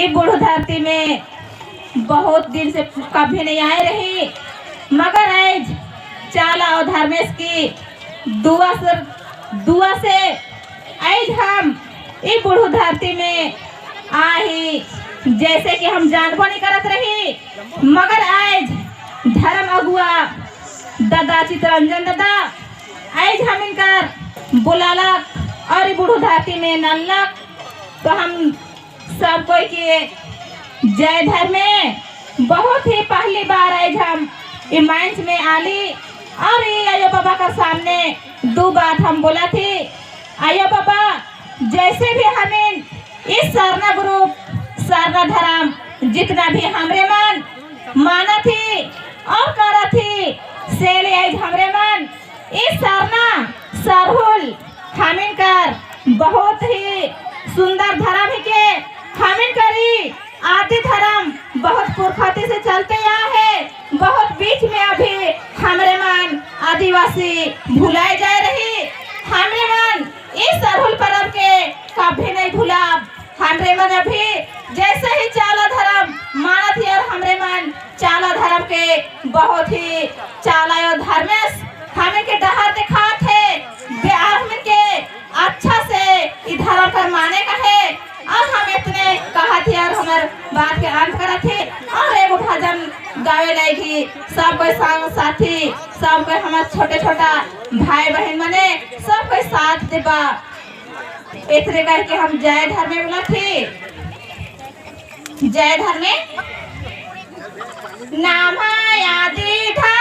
ये बूढ़ धरती में बहुत दिन से कभी नहीं आए रही, मगर आज चाला और धर्मेश की दुआ से आज हम ये बूढ़ धरती में आई, जैसे कि हम जानबो नहीं करत रही, मगर आज धर्म अगुआ दादा चितरंजन दादा आज हम इनकर बुलालक और बूढ़ धरती में नल्लक, तो हम सब कोई के जय धर्म में बहुत ही पहली बार आज हम मंच में आली और ये आयो बाबा का सामने दो बात हम बोला थी। आयो बाबा जैसे भी हमें इस सरना ग्रुप सरना धर्म जितना भी हमरे मन माना थी और करा थी से आज हमरे मन इस सरना सरहुल हमिन कर बहुत ही सुंदर धर्म है के हमिन करी आदि धर्म बहुत पुरखाती से चलते आए है। बहुत बीच में अभी हमरे मन आदिवासी भुलाए जाए रही, हमरे मन इस सरहुल पर्व के कभी नहीं भुला। हमरे मन अभी जैसे ही चाला धर्म माना थी और हमरे मन चाला धर्म के बहुत ही चाला और धर्मेश हमें के डहर दिखात है, हमें के अच्छा से इ धर्म कर माने का है। और हम इतने कहा थी और हमार बात के अंत करा थे और एगो भजन गावे लगी सब कोई संग साथी सब कोई हमार छोटे छोटा भाई बहन मने सब कोई साथ देबा। इतने कह के हम जय धर्मे बोला थी। जय धर्मे नाम आदि धर्म।